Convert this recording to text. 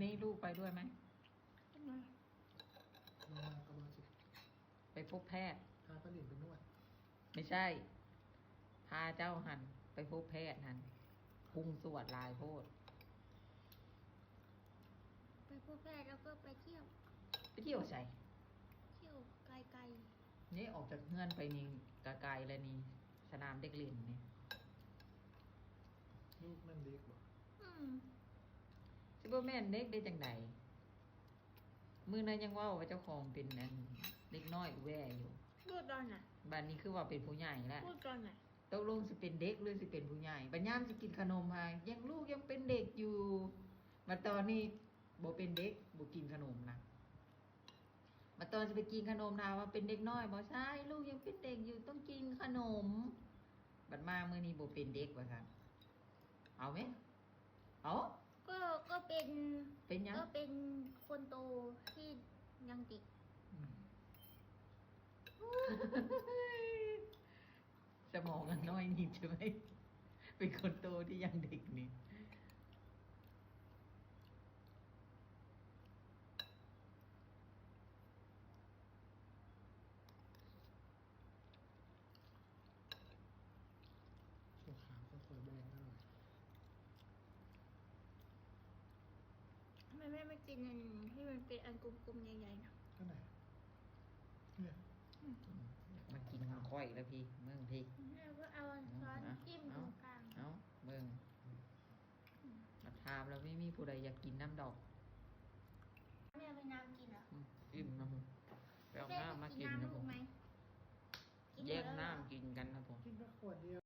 ນີ້ລູກໄປດ້ວຍໄໝ? ມາກໍບໍ່ຊິ ໄປພົບແພດ ພາປາລິນໄປນວດ ໄມ່ໃຊ່ ພາເຈົ້າຫັ້ນໄປພົບແພດຫັ້ນ ພຸ່ງສວດຫຼາຍໂພດ. ไปพบแพทย์แล้วก็ไปเที่ยว ໄປທ່ຽວໃສ? เที่ยวไกล ນີ້ອອກຈາກເຮືອນໄປນີ້ກະໄກແລ້ວນີ້ ສະໜາມເດັກຫຼິ້ນນີ້. ລູກແມ່ນເດັກບໍ່? ๆ อืม ຊິບໍ່ແມ່นເດັກໄດ້ຈັ່ງໃດ? ມື້ນັ້ນຍັງເວົ້າວ່າເຈົ້າຂອງເປັນອັນເດັກນ້ອຍແວ່ຢູ່ พูดตอนไหน ບາດນີ້ຄືວ່າເປັນຜູ້ໃຫຍ່ແລ້ວ. พูดตอนไหน ຕົກລົງຊິເປັນເດັກຫຼືຊິເປັນຜູ້ໃຫຍ່? ບັດຍາມຊິກິນຂະໜົມຫາ ຍັງ ລູກຍັງເປັນເດັກຢູ່. ບັດຕອນນີ້ບໍ່ເປັນເດັກ ບໍ່ກິນຂະໜົມນະ. ບັດຕອນຊິໄປກິນຂະໜົມ ຖາມວ່າເປັນເດັກນ້ອຍບໍ່? ໃຊ່ ລູກຍັງເປັນເດັກຢູ່ ຕ້ອງກິນຂະໜົມ. ບັດມາມື້ນີ້ບໍ່ເປັນເດັກວ່າຊັ້ນ. ເອົາແມ? ເອົາ ก็ก็เป็น ເປັນຫຍັງ? ก็เป็นคนโตที่ยังเด็ก ອືມ ສະໝອງອັນນ້ອຍນິດໃຊ່ໄໝ? ເປັນຄົນໂຕທີ່ຍັງເດັກນີ້. ຕົວຂາວກໍສວຍແບງອະລ່ອຍ. ทำไมแม่ไม่กินอันที่มันเป็นอันกลมๆใหญ่ๆนะ ก็ไหน เนี่ย ມາກິນຂອງຂ້ອຍແລ້ວພີ່ ເບິ່ງພີ່. แม่ก็เอาช้อนจิ้มตรงกลาง ເອົາເບິ່ງ ມາຖາມແລ້ວ ມີ ມີຜູ້ໃດຢາກກິນນຳດອກ? แม่เอาไปน้ำกินเหรอ ອືມ ກິນນຳ ໄປເອົານ້ຳມາກິນນຳ แม่กินน้ำลูกไหม ແຍ່ງນ້ຳກິນກັນນະ กินแค่ขวดเดียว